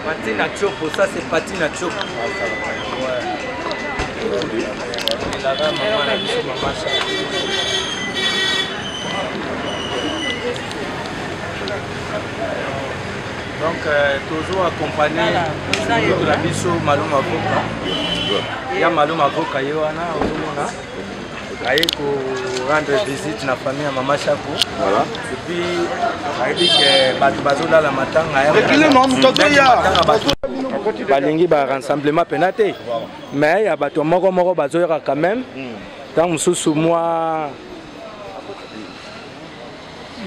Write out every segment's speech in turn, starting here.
Patina Chopo, ça c'est Patina Chopo. Ouais. Elaka maman na biso mama Donc euh, toujours accompagné moto na biso Maluma Voka. Ya Maluma Voka ye wana ozomona aye ko rendre visite na famille ya mama Shako. Voilà. Et puis ayebi ke bato bazolala matanga ya balingi ba rassemblement pena te mais ya bato moko moko bazoyoka quand même ntango mosusu mwa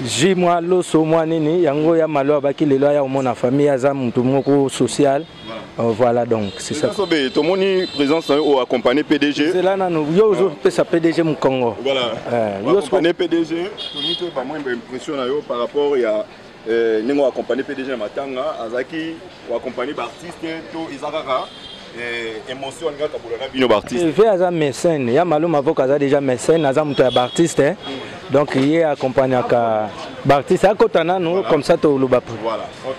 jus mwa loso mwa nini yango ya malo abaki lelo aya komona famille aza motu moko social voilà donc c'est ça. Sobe, tomoni présence na yo accompagné PDG. Zela nanu yo ozopesa PDG mokongo. Voilà. Yo accompagné PDG, tolingi toyeba mwa impression na yo par rapport ya ndenge oaccompagne PDG na matanga, azalaki oaccompagne baartiste to eza kaka émotion alingi akabola na bino baartiste. Ve aza mécène, ya Malo Mavoka aza déjà mécène, aza moto ya baartiste. Donc ye accompagnaka baartiste akota nanu comme ça toloba. Voilà. OK.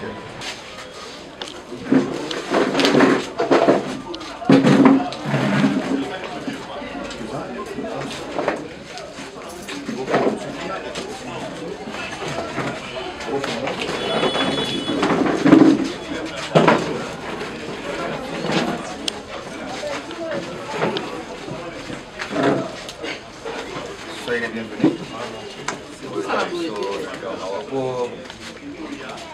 Soyez les bienvenus.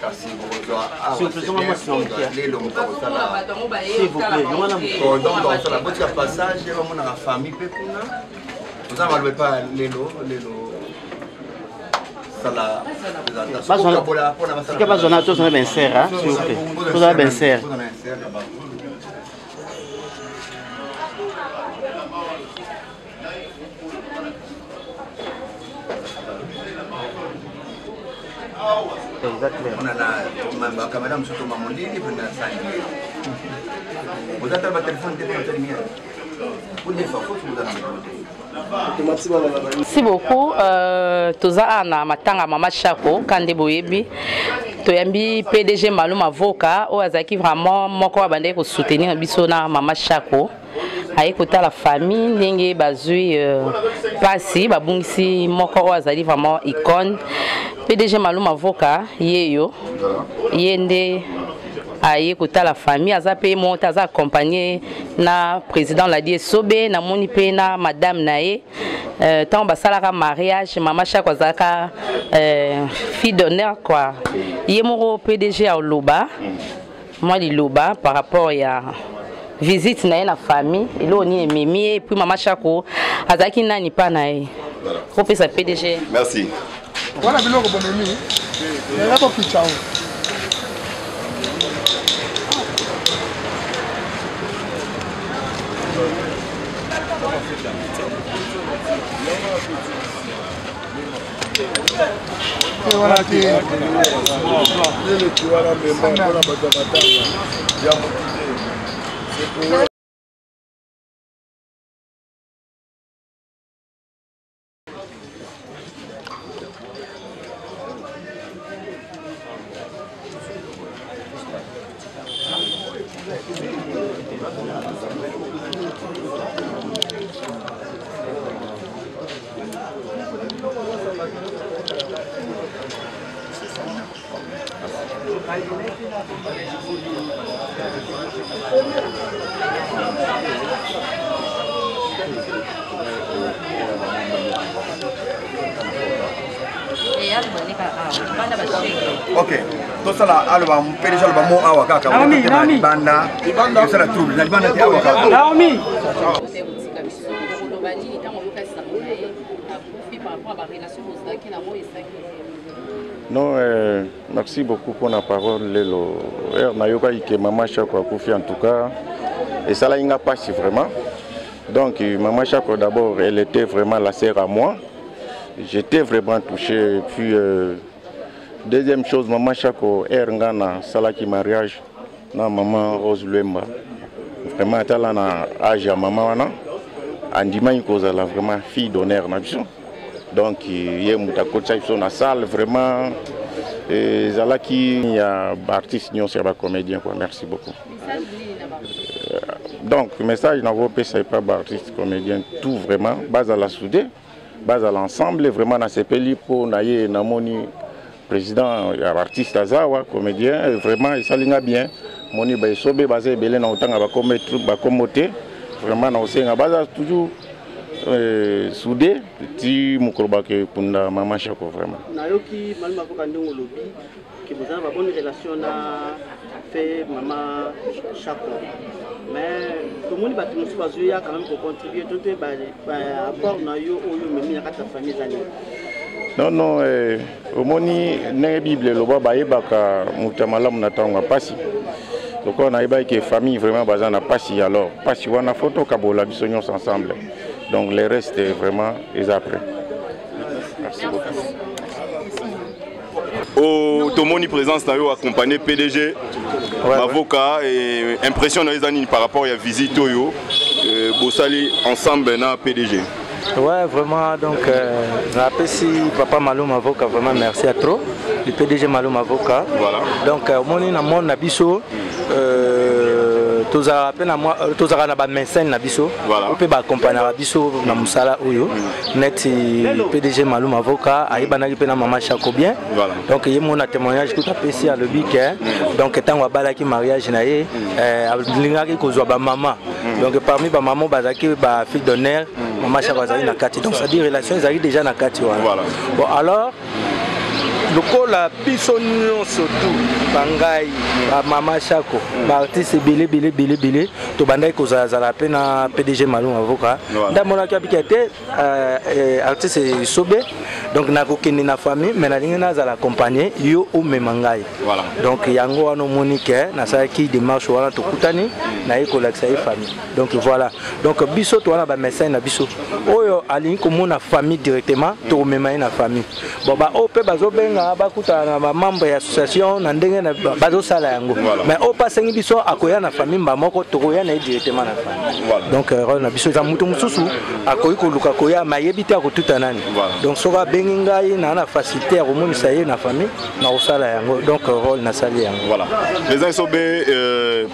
Kasi bokozwa awa lelo moto akosala kosala botika passage bamonaka famille mpe kuna oza na baloba epa lelo lelo sala sika bazwana tozwana bensere s'il vous plaît tozwana bensere. Bakamera mosusu toma molili mpe na sani oza tala batelefone te mpona tali miere odefa fosi oza na Merci beaucoup. Toza awa na matanga mama Shako kande boyebi toyambi PDG Maluma Voka oyo azalaki vraiment moko abandaki kosoutenir biso na mama Shako aye kotala famille ndenge bazwi mpasi babungisi moko oyo azali vraiment icône. PDG Maluma Voka yeyo ye nde aye kotala famille, aza mpe moko te, aza accompagné na président Ladi Esobe, namoni mpe na madame na ye. Ntango basalaka mariage mama Shako azalaka fille d'honneur quoi. Ye moko PDG aloba mwa liloba par rapport ya visite na ye na famille, eloko nini ememi ye, et puis mama Shako azalaki nani pa na ye kopesa PDG. Merci. Wana biloko bomemi yaya bokica o te wana te eleki wana mbemba mpona bato ya matanga ya motu te. Ok, tosala aloba PDG aloba mo awa kaka na libanda osala trouble na libanda te awa kaka. Naomi Non, merci beaucoup pour la parole lelo. Nayokaki ke mama Shako akufi, en tout cas esalaki nga mpasi vraiment. Donc mama Shako d'abord elle était vraiment la sœur à moi. J'étais vraiment touché. Et puis deuxième chose, mama Shako nga nasalaki mariage na mama Rose Lwemba. Vraiment atala na âge ya mama wana andimaki kozala vraiment fille d'honneur na biso. Donc ye moto akotisa biso na salle vraiment. Ezalaki ya baartiste nyonso ya bacomédien quoi. Merci beaucoup. Donc message nakopesa epa baartiste comédien tout, vraiment bazala soudé, bazala ensemble. Vraiment nasepeli mpo na ye, namoni président ya baartiste aza awa, comédien. Vraiment esali nga bien. Moni baesobe baza ebele na kotanga bakombo te. Vraiment na kosenga baza toujours soudé ti mokolo bakekunda mama Shako vraiment. Nayoki Maluma Avoka ndenge olobi ke boza na babonne relation na fe mama Shako, mais tomoni bato mosusu bazoya quand même kocontribue to te baapport na yo oyo omemi na kati ya famille eza nini? Non, omoni ndenge Bible eloba, bayebaka moto ya malamu na ntango ya mpasi. Lokola nayebaki ke famille vraiment baza na mpasi, alors mpasi wana fo tokabola biso nyonso ensemble. Donc le reste vraiment eza après. Merci beaucoup. Oh, tomoni présence na yo accompagné PDG Mavoka et impression na eza nini par rapport ya visite oyo bosali ensemble na PDG? Ouais, vraiment, donc, napesi papa Malou Avoka, vraiment merci à trop. Le PDG Malou Avoka. Voilà. Donc, omoni na monde na biso, tozalaka mpe na mwa tozalaka na bamécène na biso Voilà. oyo mpe baaccompagnaka biso na mosala oyo, neti PDG Malou Mavoka ayebanaki mpe na mama Chako bien. Voilà. Donc ye mona témoignage kuta apesi, alobi ke donc ntango abalaki mariage na ye, alingaki kozwa bamama. Donc parmi bamama bazalaki bafille d'honneur, mama Chako azalaki na kati. Donc c'est-à-dire relation ezalaki déjà na kati wana. Voilà. Bon, alors lokola biso nyonso tu, bangai, bamama Chako, baartiste ebele ebele ebele ebele, tobandaki kozalazala mpe na PDG Malou Avoka. Voilà. Nde amonaki abika te artiste Esobe, donc nakokende na famille, mais nalingi nazala accompagné, yo omema ngai. Voilà. Donc yango wana omoni ke nasalaki démarche wana, tokutani, naye kolakisa ye famille. Donc voilà, donc biso towana bamécène na biso oyo alingi komona famille directement, tokomema ye na famille. Bon, baoyo mpe bazobenga bakutana na bamembre ya association na ndenge na bazosala yango. Voilà. Mais oyo mpe asengi biso akoya na famille mba moko, tokoya na ye directement na famille. Voilà. Donc rôle na biso eza, moto mosusu akoki koluka koya ma ayebi te akotuta nani. Voilà. Donc soki abengi ngai na facilité ya komonisa ye na famille, na kosala yango. Donc rôle nasali yango. Voilà. Président Esobe,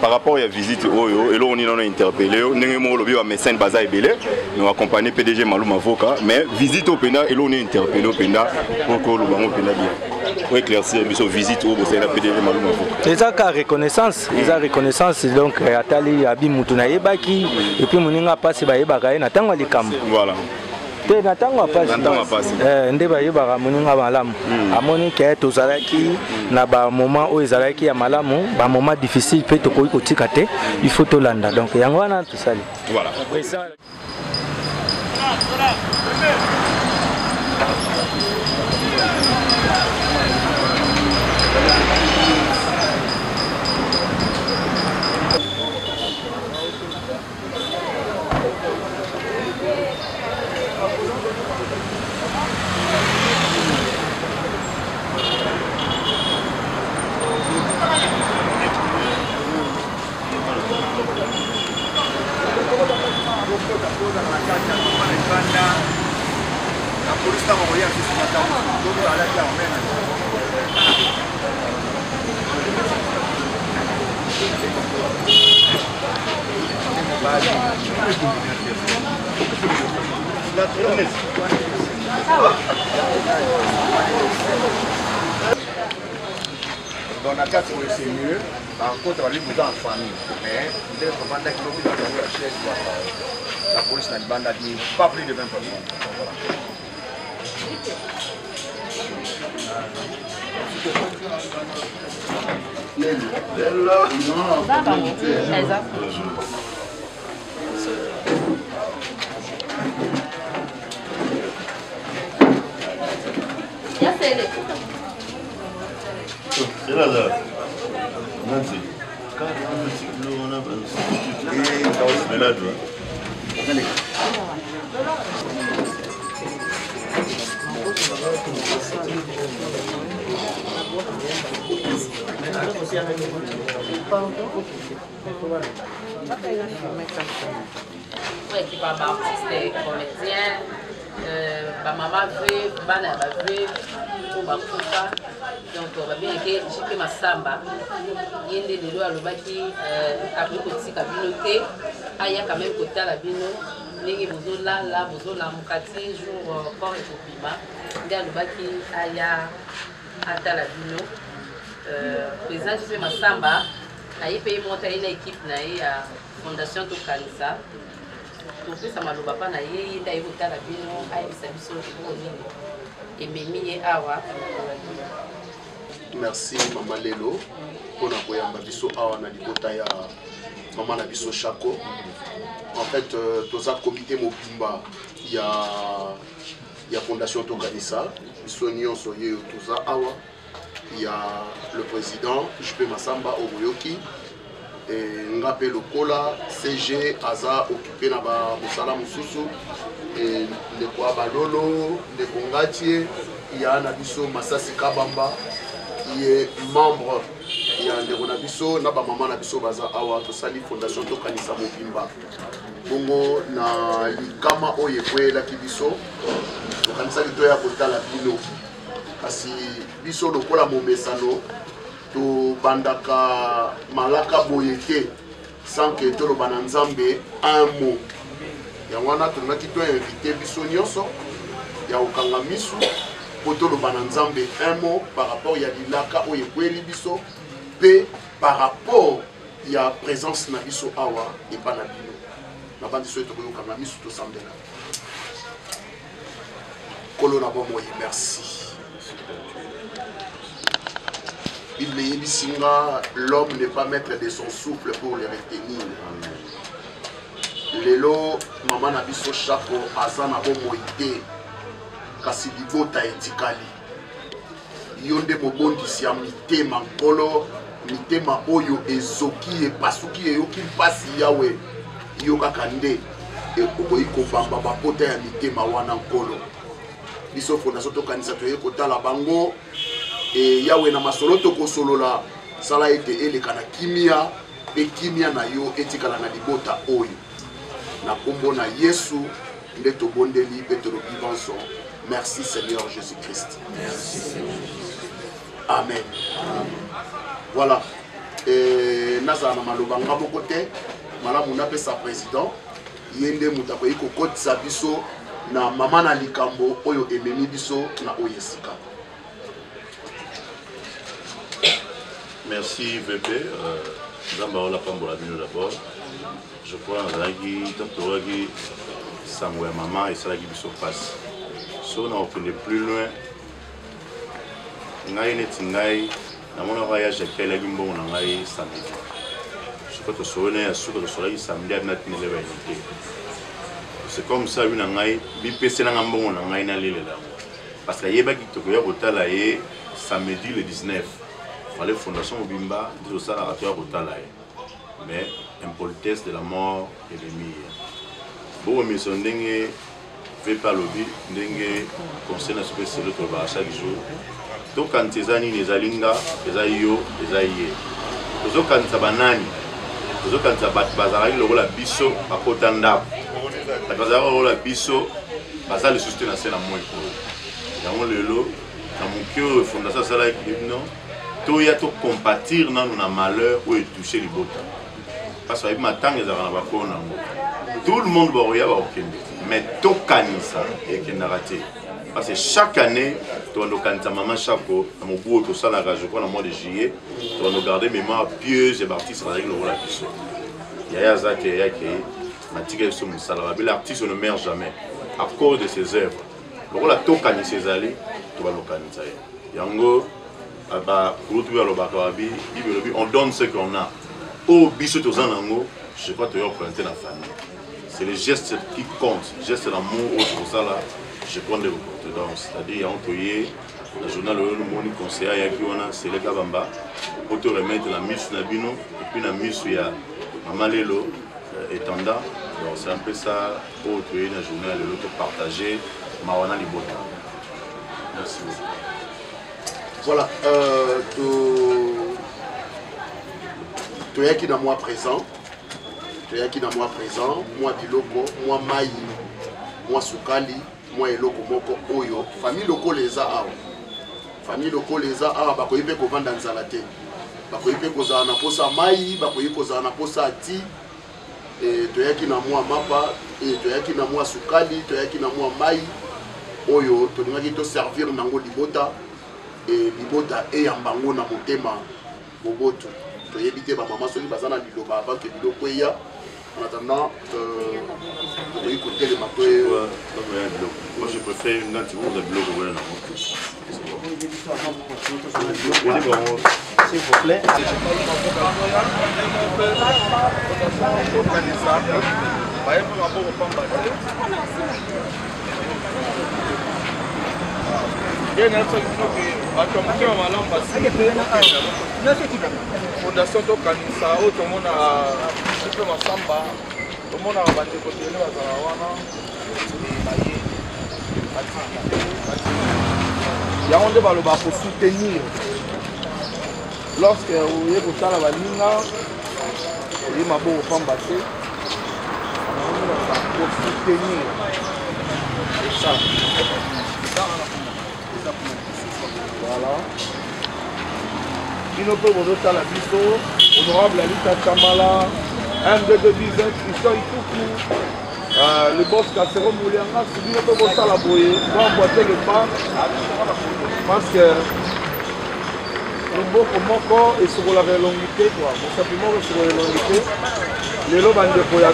par rapport à visite oyo, eloko nini nano interpellé yo ndenge moko olobi bamécène baza ebele mais accompagné PDG Malou Mavoka, mais visite oyo mpenza, eloko nini interpellé yo mpenza po koloba yango mpenza bien, po éclaircir biso visite oyo bosali na PDG Malou Mavoka? Eza ka reconnaissance, eza reconnaissance. Donc atali abi mutu nayebaki, et puis moninga mpasi bayebaka ye na ntango ya likambo Voilà. te, na ntango ya pasi. Na ntango ya pasi. Nde bayebaka moninga malamu. Amoni ke tozalaki na bamoment oyo ezalaki ya malamu, bamoment difficile mpe tokoki kotika te, il faut tolanda. Donc yango wana tosali. Voilà. La police ntango koya biso na ntango alaki amena. Donc na kati oyo c'est mieux bakota balobi boza en famille, mais ndenge tovandaki lobi, bato yango ya chaise, la police na libanda dit pas plus de 20 personnes. Voilà. Eza. C'est là, là. Nancy. Mais là, tu vois. Oyo baartiste comédien, bamama veuve, bana ya baveuve oyo bakufa. Donc babengaki JP Masamba, ye nde lelo alobaki euh, akoki kotika bino te, aya quand même kotala bino ndenge bozolala bozolamuka ti jour euh, corps ekobima, nde alobaki aya atala bino. Euh, président JP Masamba aye mpe ye moko te, aye na équipe na ye ya fondation Tokanisa. Topesa maloba mpa na ye, ye nde aye kotala bino, ayebisa biso eloko nini ememi ye awa. Merci mama Lelo mpona koyamba biso awa na libota ya mama na biso Shako. En fait, euh, toza comité mobimba ya ya fondation Tokanisa, biso nyonso yeyo toza awa ya le président JP Masamba Oboyoki e, nga mpe lokola CG aza occupé na ba mosala mosusu e, ndeko ya Balolo, ndeko Ngatie ya na biso Masasi Kabamba ye membre ya ndeko na biso na bamama na biso baza awa. Tosali fondation Tokanisa mobimba bongo na likama oyo ekweyelaki biso, tokanisaki toya kotala bino, kasi biso lokola momesano tobandaka malaka boye te sans que toloba na Nzambe un mot. Yango wana tolingaki toinvite biso nyonso ya kokanga misu mpo toloba na Nzambe un mot par rapport ya lilaka oyo ekweli biso mpe par rapport ya présence na biso awa epa na bino. Nabandi soki tokoyokanga misu tosambela. Nkolo na bomoi, merci. Bible eyebisi nga l'homme n'est pas maître de son souffle pour le retenir. Lelo mama na biso Shako aza na bomoi te, kasi libota etikali. Yo nde mobondisi ya mitema, Nkolo. Mitema oyo ezoki, epasuki, eyoki mpasi, Yawe, yo kaka nde okoki kobamba bapota ya mitema wana. Nkolo, biso fondation Tokanisa toye kotala bango e, Yawe, na masolo tokosolola, sala ete eleka na kimia mpe kimia na yo etikala na libota oyo. Na nkombo na Yesu nde tobondeli mpe tolobi banso. Merci Seigneur Jésus-Christ. Merci Seigneur. Amen. Amen. Voilà. E, nazala na maloba nga moko te, malamu napesa président, ye nde moto akoki kokotisa biso na mama na likambo oyo ememi biso na oyo esika. Merci VP. Euh, Nzambe aola pambola bino d'abord. Je crois nazalaki ntango toyokaki sango ya mama, esalaki biso mpasi. So na kokende plus loin, ngai neti ngai namonaka ya Jacques alaki mbongo na ngai samedi. Soki tosololi na ya suka, tosolaki samedi, abi natinele ba unité. C'est comme ça abi na ngai bipeselanga mbongo na ngai nalelela yango, parce que ayebaki tokoya kotala ye samedi le 19. Fallait fondation mobimba nde tosalaka toya kotala ye, mais impolitesse de la mort ememi ye. Bokomiso ndenge VP alobi, ndenge conseil na biso selo tolobaka chaque jour, tokanisa eza nini? Ezali nga, eza yo, eza ye. Tozokanisa banani? Tozokanisa bato bazalaki lokola biso, bakota ndako, bato bazalaki lokola biso, baza lisusu te na se na moi oyo. Yango lelo na moke oyo fondation asalaki bino, toya tocompatir nanu na malheur oyo etouche libota, parce que bayebi matanga ezalaka na bakolo nango, tout le monde bakoya bakokende, mais tokanisa ekendaka te, parce que chaque année tobanda kokanisa mama Chako na mobu oyo tosalaka, je crois na mois de juillet, tobanda kogarde mémoire pieuse ya baartiste bazalaki lokola biso. Yaya aza te, yaya akei, matika biso mosala. Babi l'artiste ne meurt jamais à cause de ses œuvres. Lokola tokanisa ezali, tobanda kokanisa ye. Yango bakulutu oyo alobaka, babi Bible elobi on donne ce qu'on a. Oyo biso toza nango, je crois toya koprésente na famille, c'est le geste qui compte, geste d'amour oyo tokosala, je crois nde kokote. Donc c'est-à-dire yango toye na journal oyo, nomoni conseiller ayaki wana Seleka Bamba po to remettre na misu na bino et puis na misu ya mama Lelo étendant. Donc c'est un peu ça oyo toye na journée ya lelo, topartage mawa na libota. Merci beaucoup. Voilà, euh, toyaki na mwa présent, toyaki na mwa présent, mwa biloko, mwa mai, mwa sukali, mwa eloko moko oyo famille lokola eza awa. Famille lokola eza awa bakoki mpe kovanda nzala te, bakoki mpe kozala na posa mai, bakoki kozala na posa ya ti. E, toyaki na mwa mapa, e, toyaki na mwa sukali, toyaki na mwa mai oyo tolingaki toservir nango libota, e, libota eyamba yango na motema boboto. Toyebi te bamama soki baza na liloba avant ke biloko eya. En attendant, tokoki kotelema to Moi, je préfère une date où biloko wana nango. S'il vous plaît. Ye nayebisaki bino ke bato ya motema malamu basili fondation tokanisa oyo tomonaka mpe masamba, tomonaka bandeko ebele bazala wana baye batiki te yango nde balobaka kosoutenir. Lorsque oye kotala baninga, oye maboko pamba te, kosoutenir esa. Voilà, bino mpe bozotala biso, honorable Alita Chambala M2 2 Christian Ituku, le boss Kasero Moulianga, bino mpe bosala boye, boemboîte le pas, parce que loboko moko esokolaka elongi te, kua mosapi moko esokola elongi te. Lelo bandeko ya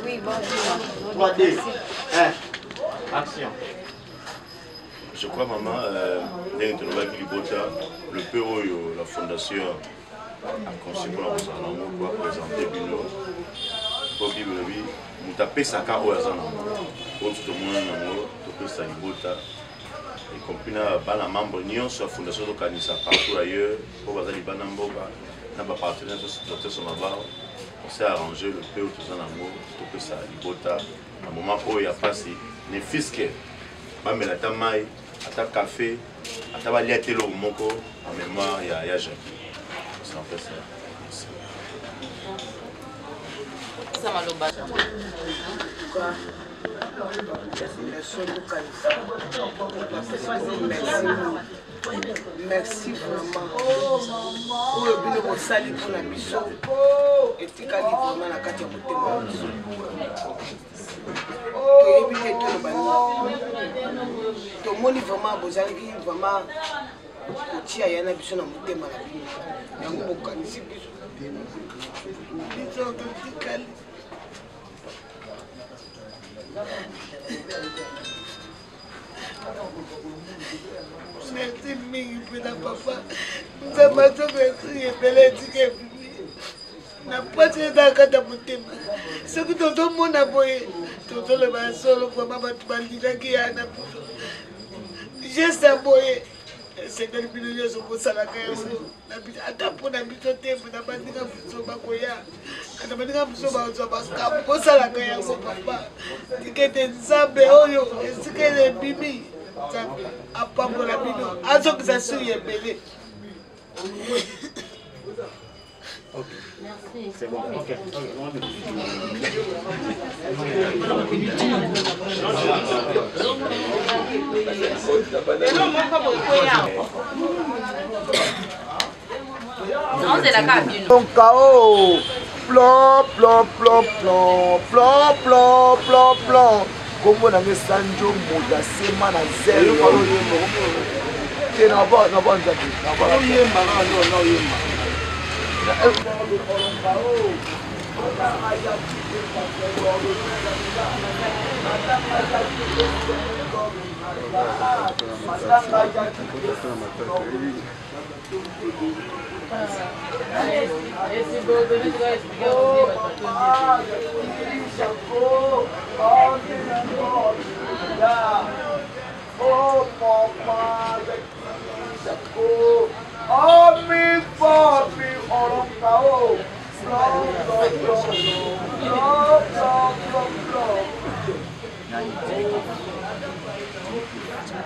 Oui, bonjour. 3, 2, 1, action. Je crois, maman, ndenge tolobaki libota, le peu oyo la fondation aconçu mpona kozala nango po aprésente bino, po Bible elobi moto apesaka oyo aza nango. Oyo biso tomona nango, topesa libota, y compris na bana membre nyonso ya fondation Tokanisa partout ailleurs mpo baza libanda mboka, na bapartenaire nyonso, docteur Somabao, on s'est arrangé, le peu oyo toza nango topesa libota na moment oyo ya pasi, ne fût-ce que bamela ata mai, ata café, ata balia te eloko moko, en mémoire ya Jackie. C'est un peu ça. Merci. Pesa maloba. Merci vraiment, oyo bino bosali mpona biso etikali vraiment na kati ya motema na biso. Toyebi te toloba nini. Tomoni vraiment bozalaki vraiment kotia ya na biso na motema na bino, yango bokanisi biso. Biso totikali. Merci mingi mpena papa. Nzambe azonga esili ebele etika ebimi na mpasi eza kati ya motema. Soki tozomona boye, tozoloba ya solo, vraiment bato balingaki ya na biso. Geste ya boye esengeli bino nyonso bosalaka yango, ata mpo na biso te, na baninga biso bakoya, ata baninga biso bazwa makambo, bosalaka yango papa. Tika ete Nzambe oyo esika ene ebimi, Nzambe apambola bino, azongisa suri ebele. Merci. C'est bon. Ok. Lelo moko boye ozelaka bino. Kao plan plan plan plan plan plan plan plan, kombo na ngai Sanjo moto asema na zelo te na ba na ba Nzambe na ba. Oyemba kaka nde wana oyemba. Oh, mama, Oh, mi papi, oh,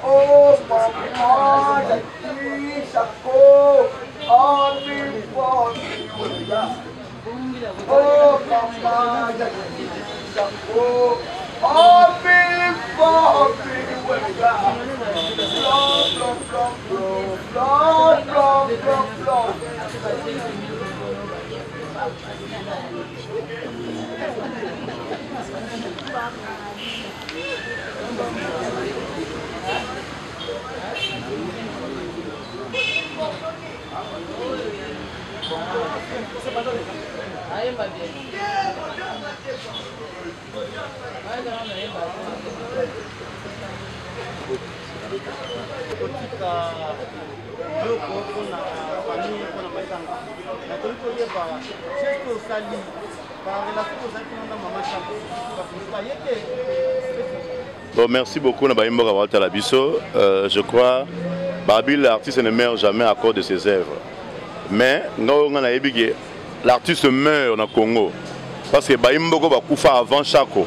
Oh, mama, Oh, mi papi, Oh, mama, Oh, mi papi, Bla, bla, bla, bla, bla. Kotika biloko mpona famille, mpona matanga, nakoki koyeba geste osali barelation ozalaki nana mama Chako, baye te? Bon, merci beaucoup na bayimboka baotala biso. Je crois babi, l'artiste ne meurt jamais à cause de ses œuvres. Mais nga oyo nga nayebi ke l'artiste meurt na Congo parce que bayimboko bakufa avant Chako,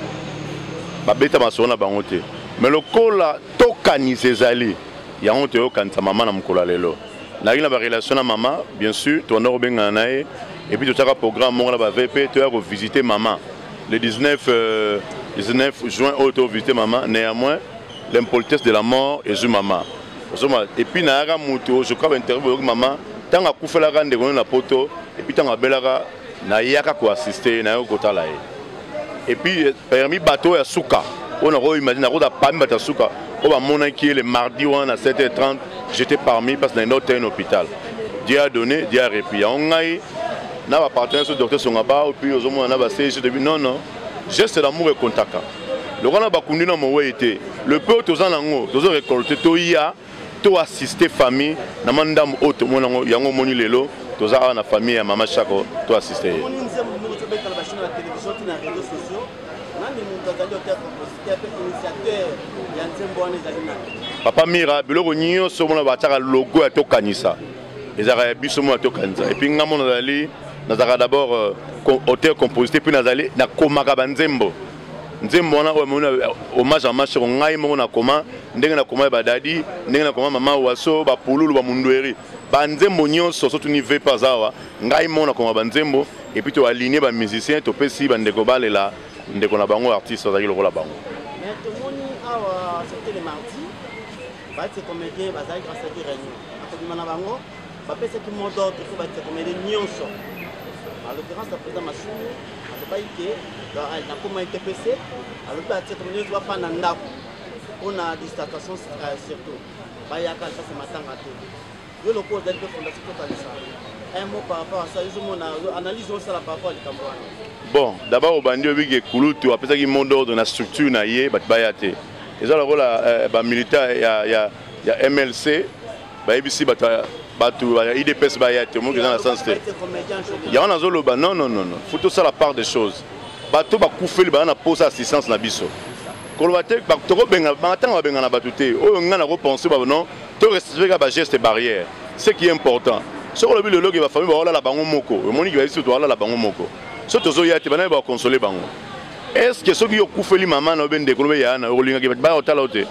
babeta masolo na bango te. Mais lokola tokanisa ezali yango, toyokanisa mama na mokolo ya lelo. Nazalaki na barelation na mama, bien sûr, tobanda kobengana na ye et puis totiaka programme moko na ba VP, toya kovisite mama le 19 juin oyo, tovisite mama. Néanmoins, l'impolitesse de la mort ezwi mama, ozoma. Et puis nayaka moto, je crois bainterview boyoki mama ntango akufelaka ndeko na poto et puis ntango abelaka, nayaka koassiste, nayaki kotala ye. Et puis parmi bato oyo ya suka oyo nakoimagine, nakoza parmi bato ya suka oyo bamonaki ye le mardi wana na 7h30, j'étais parmi, parce que nakenda otene hôpital. Dieu a donné, Dieu a repris. Yango ngai na bapartenaire so docteur Songaba, puis ozomona na baCG tobi. Non, non, geste d'amour ekontaka lokola bakundi na mowei te. Le peu toza nango, tozo récolte, toya toassiste famille na mwa ndambo oyo tomoni yango. Yango omoni lelo toza awa na famille ya mama Chako, toassiste ye. Omoni nzembo moko tobetala bachaîne ya télévision ti na réseaux sociaux. Nani moto azali auteur, compositeur mpe initiateur ya nzembo wana? Ezali nani? Papa Mira, biloko nyonso omona batiaka logo ya Tokanisa ezalaka ya biso mona Tokanisa. Et puis nga mo nazali, nazalaka d'abord auteur, compositeur, puis nazali nakomaka banzembo. Nzembo wana oyo amoni, hommage à mama Chako, ngai moko nakoma, ndenge nakoma ya badadi, ndenge nakoma mama Waso, bapululu, bamundweri, banzembo nyonso. So tuni VP aza awa, ngai moko nakoma banzembo et puis toaligne bamusicien, topesi bandeko balela ndeko na bango artiste azalaki lokola bango. Mais tomoni awa, c'était le mardi, batie comédien bazalaki, basalaki réunion, akobima na bango, bapesaki mot d'ordre mpo batie comédien nyonso. En l'occurrence, la président Masumu alobaki ke nakoma ITPC, alobi batie comédien nyonso bafanda ndako mpona distanciation, surtout bayaka lisusu matanga te. Yo lokola ozali mpe fondation Tokanisa, un mot par rapport à ça? Ozomona analyse osala par rapport à likambo wana? Bon, d'abord obandi oyebi ke kulutu apesaki mot d'ordre na structure na ye, bato baya te. Eza lokola bamilitaire ya MLC bayebisi bato ya UDPS baya te. Omoki eza na sens te. Yango nazoloba, non, non, non, non, faut tosala part des choses. Bato bakufeli baza na posa assistance na biso. Koloba te tokobenga ntango babengana bato te. Oyo ngai nakopense ba non, to respecte kaka bageste barrière, ce qui est important. Soki olobi lelo ke bafamille baolala bango moko, omoniki bayebisi toalala bango moko, so tozoya te, banani bakonsole bango? Est ce que soki yo okufeli mama na yo be ndeko no be yaya na yo, olingaki bato baya kotala yo te?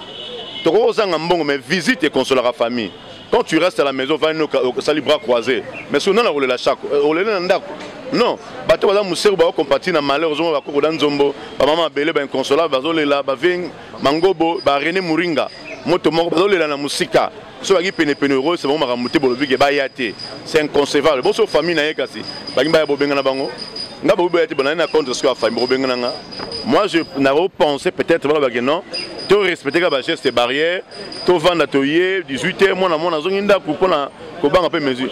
Tokoki kozanga mbongo, mais visite ekonsolaka famille. Quand tu restes à la maison, vani osali bras croisé, mais soki nana kolela chaque olela na ndako, non, bato baza moseku bakocompatir na malheur. Ozomona bakoko da nzombo, bamama mabele, bainconsolable bazolela, bavie Mangobo, barené Moringa, moto moko bazolela na mosika. So baki penepene, okoyesa bango makambo te. Bolobi ke baya te, c'est inconcevable. Boso famille na ye kasi bangi baya, bobengana bango. Nga boboya te, bonani na contre sikoyo ya famille, bokobengana nga. Moi, je nakopense peut-être balobake non, to respecte kaka bageste barrière, tovanda, toye 18 heures, mwana mwana azongi ndako mpona kobanga mpe mesure.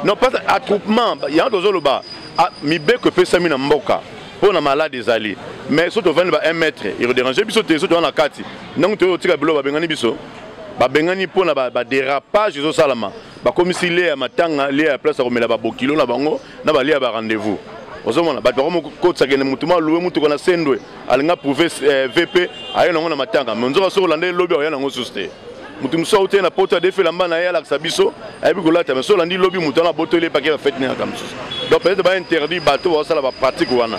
Non, pas attroupement. Yango tozoloba. Ah, mibeko epesami na mboka mpo na malade ezali mais soki tovandi ba 1 mètre ekoderange biso te. Soki toza na kati ndenge toyei kotika biloko, babengani biso, babengani mpo na badérapage ezosalama. Bakomisi lia ya matanga lia ya place ya komela babokilo na bango na balia ya barendez-vous. Ozomona bato bakomokotisa kende motu ma louer motuka na sendwe, alinga prouve vp aye nango na matanga. Mais nzoka soki olanda elobi, akoya nango susu te. Motu mosusu auti na poto, adefi elamba na ye, alakisa biso ayebi kolata. Mais soki olandi lobi, motu wana abotoli epake bafete nengaka mosusu. Donc peut-être bainterdit bato bazosala bapratique wana.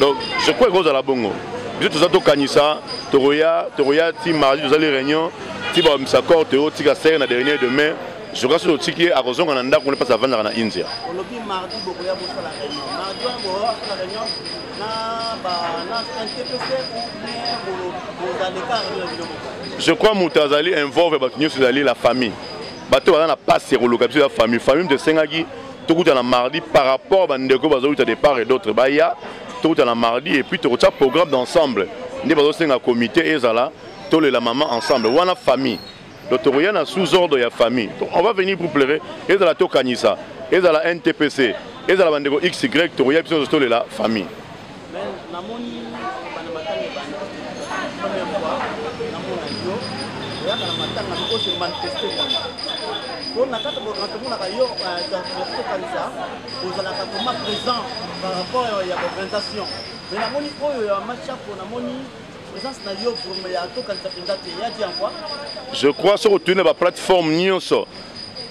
Donc je crois ekozala bongo. Biso toza tokanisa, tokoya, tokoya ti mardi, tozali réunion ti babimisa corps, toyotika sere na dernier demain. Je crois soki totiki ye, akozonga na ndako mpasi avandaka na India. Olobi mardi bokoya bosala réunion. Mardi wana bosala réunion na ba na NTPC ou bien bozaleka réunion na bino moko? Je crois moto azali involve bato nyonso ezali la famille. Bato baza na pasi ya koluka biso ya famille. Famille moto esengaki tokutana mardi par rapport bandeko bazowuta de part et d'autre, baya tokutana mardi et puis tokotia programme d'ensemble nde bazosenga comité ezala, tolela mama ensemble wana famille. Donc tokoya na sous ordre ya famille. Donc on va venir pour pleurer, ezala tokanisa, ezala NTPC, ezala bandeko xy, tokoya biso nyonso tolela famille. Mais namoni bana matanga ebanda, première fois namona yo oyaka na matanga moko se manifeste mpo na kati tomonaka yo tokanisa ozalaka vraiment présent par rapport ya organisation. Mais namoni oyo ya Machako, namoni présence na yo vraiment ya tokanisa mpenza te ya di en quoi. Je crois soki otuni na baplateforme nyonso,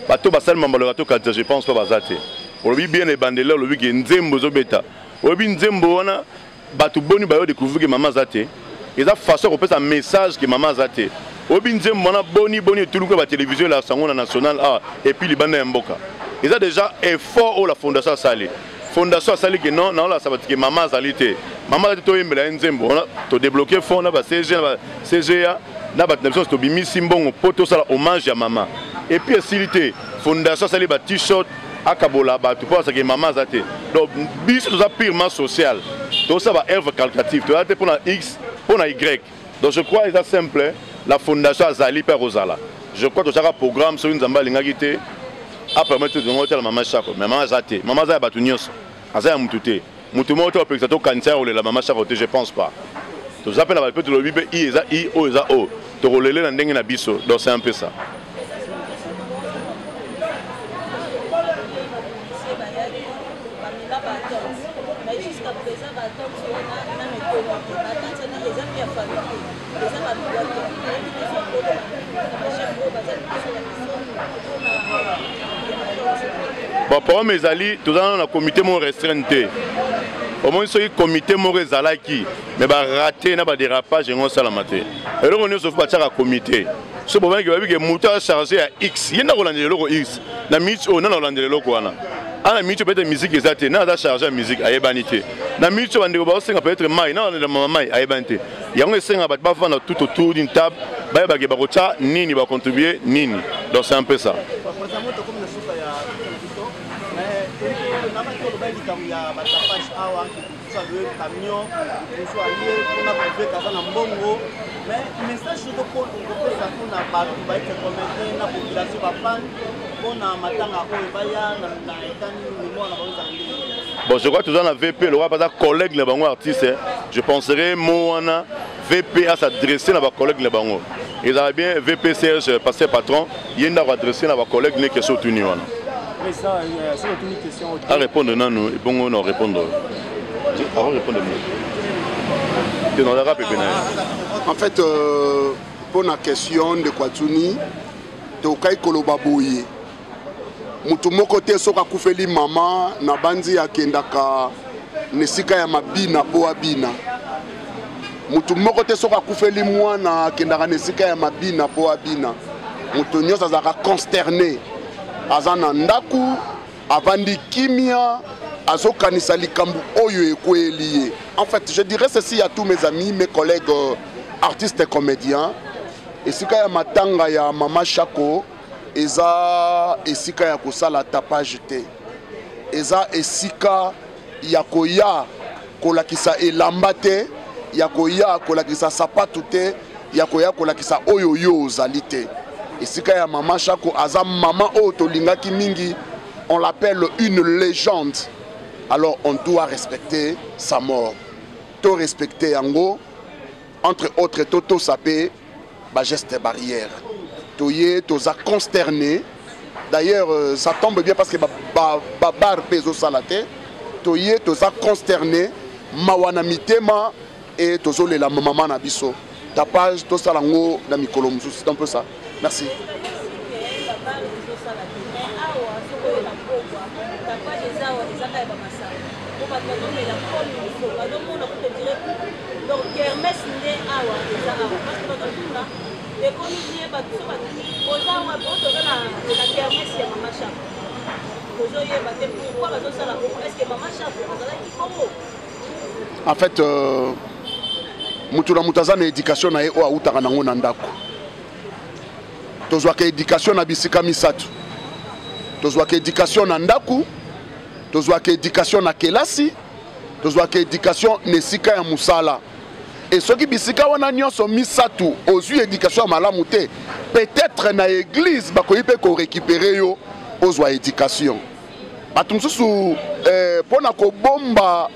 bato basali mambalo ya tokanisa, je pense pas baza te. Olobi bien ebandeli, olobi ke nzembo ezobeta, oyebi nzembo wana bato boni bayo découvrir ke mama aza te. Eza façon ya kopesa message ke mama aza te. Oyebi nzembo wana boni boni etuluku ya batelevizio elakisa yango na national a et puis libanda ya mboka. Eza déjà effort oyo la fondation asali. Fondation asali ke non, naolakisa bato ke mama azali te, mama azali te, toyembela ye nzembo wana. Todébloquer fond na ba CG, na ba CGA, na bato na biso, tobimisi mbongo mpo tosala hommage ya mama. Et puis esili te, fondation asali ba t-shirt, akabola bato mpo asake mama aza te. Donc biso toza purement social, tosala ba œuvre caritative, toza te mpona x, mpona y. Donc je crois eza simple, la fondation azali mpe akozala. Je crois tozalaka programme soki Nzambe alingaki te apermettre tongo otala mama Chako. Mais mama aza te, mama aza ya bato nyonso, aza ya mutu te. Mutu moko te bapekisa tokanisa ya kolela mama Chako te, je pense pas. Toza mpe na bato mpe tolobi mpe i eza i, oyo eza o, tokolele na ndenge na biso. Donc c'est un peu ça. Mais jusqu'à présent batante wana nano ekoma te. Batante wana eza mpe ya famille te, eza baluwa te. Nayebi te soki koloba na bachef oyo baza liboso na biso mpona ya batante. Bon, problème ezali toza nano na comité moko restreint te. Omoni soki comité moko ezalaki, mais barate na badérapage yango osalama te. Eloko nyonso fo batiaka comité. So bobangi bayebi ke moto acharge ya x, ye nda kolandela eloko x na minute oyo, nana kolandela eloko wana ana minute oyo. Peut-être musique eza te, nana aza charge ya musique ayebani te. Na minute oyo bandeko baosenga peut-être mai, nana kolandela mama mai ayebani te. Yango esengaka bato bafanda tout autour d'une table, bayebake bakotya nini, bacontribue nini. Donc c'est un peu ça. Président, tokomi na suka ya biso. Nabaki oloba likambo ya batapage awa, mosusu aloye camion, mosusu aye mpona koveka aza na mbongo. Mais message soki okopesa mpona bato baite comédien na population, bafan, mpona matanga oyo baya na etani mémoire na bango ezala ndenge? Bon, je crois toza na VP lokola baza collègue na bango artiste. Je penserais mo wana VP as'adresse na bacollègue na bango, ezala bien. VP Serge, pasteur patron, ye ndako adresse na bacollègue ne question otuni wana. Arépondre nanu ebongo na répondre, arépondre te nazalaka pepe na ye. En fait, mpo na question ndeko atuni, tokaki koloba boye: motu moko te soki akufeli mama na bandi akendaka na esika ya mabina mpo abina. Motu moko te soki akufeli mwana akendaka na esika ya mabina mpo abina. Moto nyonso azalaka consterné, aza na ndako, avandi kimia, azokanisa likambo oyo ekweyeli ye. En fait, je dirais ceci à tous mes amis, mes collègues artistes et comédiens: esika ya matanga ya mama Chako eza esika ya kosala tapage te, eza esika ya koya kolakisa elamba te, ya koya kolakisa sapatu te, ya koya kolakisa oyo yo ozali te. Esika ya mama Chako, aza mama oyo tolingaki mingi, on l'appelle une légende. Alors on doit respecter sa mort. To respecter yango entre autres totosa mpe bageste barrière. Toye toza consterné. D'ailleurs euh, ça tombe bien parce que babar ba, ba bar mpe ezosala te. Toye toza consterné, mawa na mitema e tozolela mama na biso. Tapage tosala yango na mikolo mosusu, c'est un peu ça. Merci. En fait, euh, moto na moto aza na éducation na ye oyo awutaka nango na ndako. Tozwaka éducation na bisika misato. Tozwaka éducation na ndako, tozwaka éducation na kelasi, tozwaka éducation na esika ya mosala. E soki bisika wana nyonso misato ozwi éducation ya malamu te, peut-être na église bakoki mpe korécupere yo ozwa éducation. Bato mosusu mpo na kobomba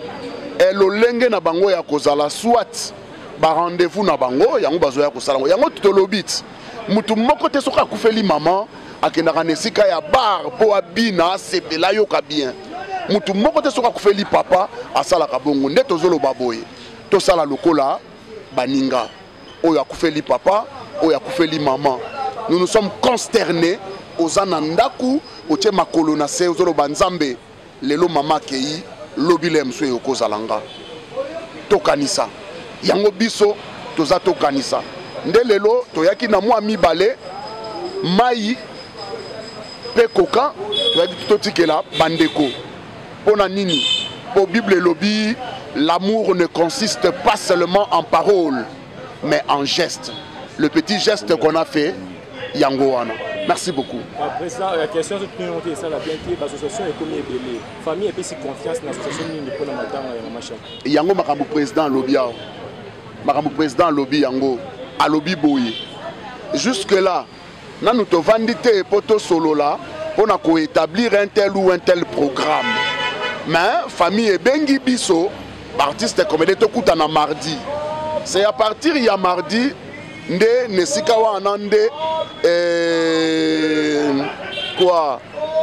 lolenge na bango ya kozala, soit barendez-vous na bango yango bazoya kosala yango. Yango tolobi ti motu moko te soki akufeli mama akendaka na esika ya bar mpo abina asepela ayoka bien. Motu moko te soki akufeli papa asalaka bongo. Nde tozoloba boye, tosala lokola baninga oyo akufeli papa, oyo akufeli mama. Nous nous sommes consternés. Oza na ndaku otie makolo na se, ozoloba nzambe lelo mama akei, lobi le mosusu eyokozala nga. Tokanisa yango, biso toza tokanisa nde lelo toyaki na mwa mibale mai mpe koka, toyaki totikela bandeko. Mpo na nini? Mpo Bible elobi l'amour ne consiste pas seulement en parole mais en geste. Le petit geste qu'on a fait yango wana. Merci beaucoup. Président, la question c'est que ça la bien te, l'association ekomi ebele. Famille epesi confiance na association nini mpona matanga ya mama Shako? Yango makambo président alobi awa, makambo président alobi yango, alobi boye jusque là nanu tovandi te mpo tosolola mpona koétablir un tel ou un tel programme, mais famille ebengi biso baartiste comédien tokutana mardi. C'est à partir ya mardi nde nesika wana nde quoi,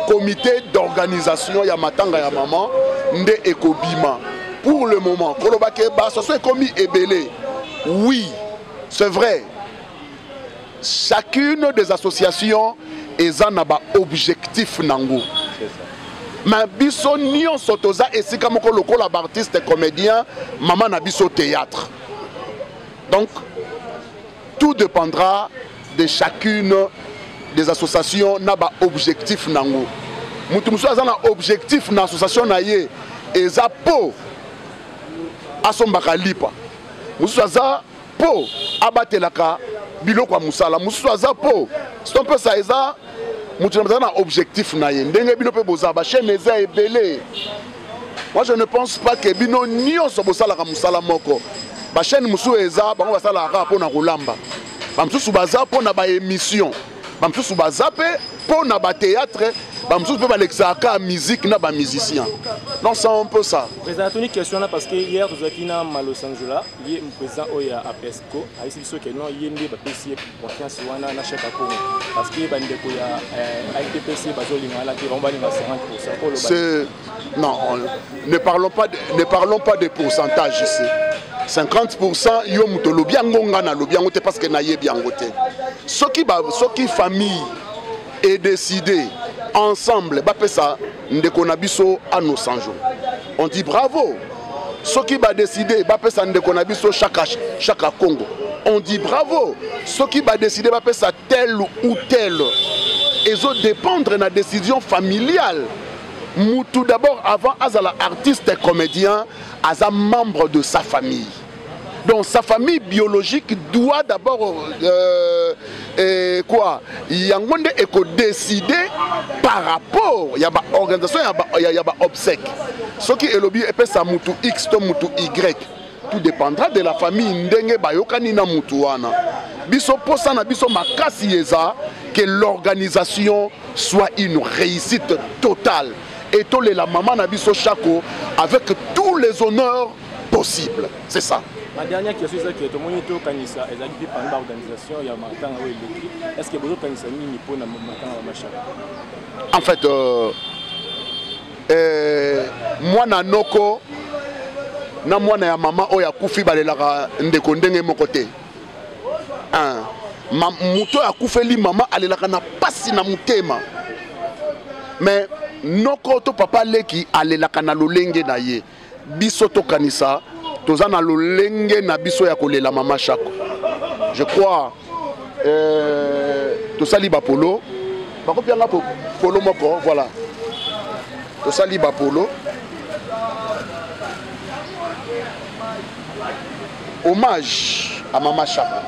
comité d'organisation ya matanga ya mama nde ekobima. Pour le moment koloba ke bassociation ekomi ebele, oui c'est vrai, chacune des associations eza na baobjectif nango, mais biso nyonso toza esika moko lokola baartiste comédien, mama na biso théâtre. Donc tout dépendra de chacune des associations na baobjectif nango. Moto mosusu aza na objectif na association na ye eza po asombaka lipa, mosusu aza po abatelaka biloko ya mosala, mosusu aza po c'est un peu ça. Eza moto na aza na objectif na ye. Ndenge bino mpe boza bachaîne eza ebele, moi je ne pense pas que bino nyonso bosalaka mosala moko. Bachaîne mosusu eza bango basalaka kaka mpona kolamba, bamosusu baza mpona baémission, bamosusu baza mpe mpona bathéâtre, bamosusu mpe balekisaka kaka musique na bamusicien. Donc c'est un peu ça. Président, atuni question là parce que hier tozalaki na Malo Sanjola, ye président oyo ya APESCO, ayesi biso ke non, ye nde bapesi ye confiance wana na chef Akongo, parce que bandeko ya ITPC bazolinga wana te, bango balinga 50 koloba. C'est non, ne parlons pas de pourcentage ici. 50% yo moto olobi yango, nga nalobi yango te parce que nayebi yango te. Soki ba, soki famille edécidé ensemble bapesa ndeko na biso Ano Sanjo, on dit bravo. Soki badécide bapesa ndeko na biso Chaka, Chaka Congo, on dit bravo. Soki badécide bapesa tel ou tel, ezodépendre na décision familiale. Mutu d'abord avant azala artiste et comédien, aza membre de sa famille. Donc sa famille biologique doit d'abord quoi, yango nde ekodécide par rapport ya baorganisation ya baobsèque. Soki elobi epesa mutu X to mutu Y, tout dépendra de la famille ndenge bayokani na mutu wana. Biso posa na biso makasi eza que l'organisation soit une réussite totale. Et tolela mama na biso Shako avec tous les honneurs possibles. C'est ça. Ma dernière question eza ke tomoni tokanisa ezalaki mpe parmi baorganisation ya matanga oyo eleki. Est ce que bozokanisa nini mpo na matanga ya Mashaka? En fait, mwana noko na mwana ya mama oyo akufi balelaka ndeko ndenge moko te. Moto oyo akufeli mama alelaka na pasi na motema, mais noko to papa leki alelaka na lolenge na ye. Biso tokanisa toza na lolenge na biso ya kolela mama Shako. Je crois tosali bapolo, bakopianga polo moko, voilà, tosali bapolo hommage à mama Shako,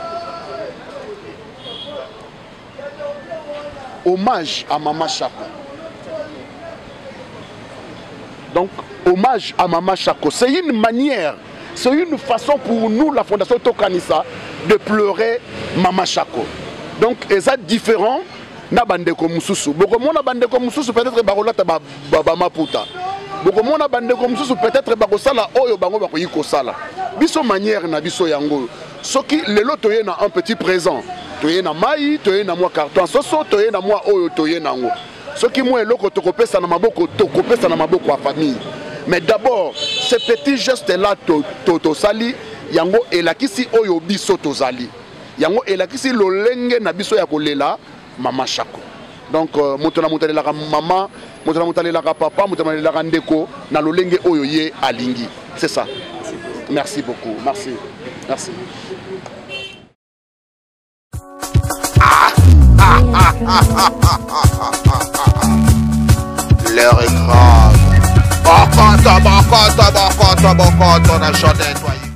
hommage à mama Shako. Donc hommage à mama Shako, c'est une manière, c'est une façon pour nous, la Fondation Tokanisa, de pleurer mama Shako. Donc eza différent na bandeko mosusu. Bokomona bandeko mosusu peut-être bakolata bamaputa, bokomona bandeko mosusu peut-être bakosala oyo bango bakoki kosala. Biso manière na biso yango. Soki lelo toye na un petit présent, toye na mai, toye na mwa carton soso, toye na mwa oyo, toye nango. Soki mwa eloko tokopesa na maboko, tokopesa na maboko ya famille. Mais d'abord ce petit geste là tosali yango elakisi oyo biso tozali, yango elakisi lolenge na biso ya kolela mama Shako. Donc moto na moto alelaka mama, moto na moto alelaka papa, moto na moto alelaka ndeko na lolenge oyo ye alingi. C'est ça. Merci beaucoup. Merci. Merci. L'heure est grave. Bokoto, bokoto, bokoto, bokoto, na chaîne.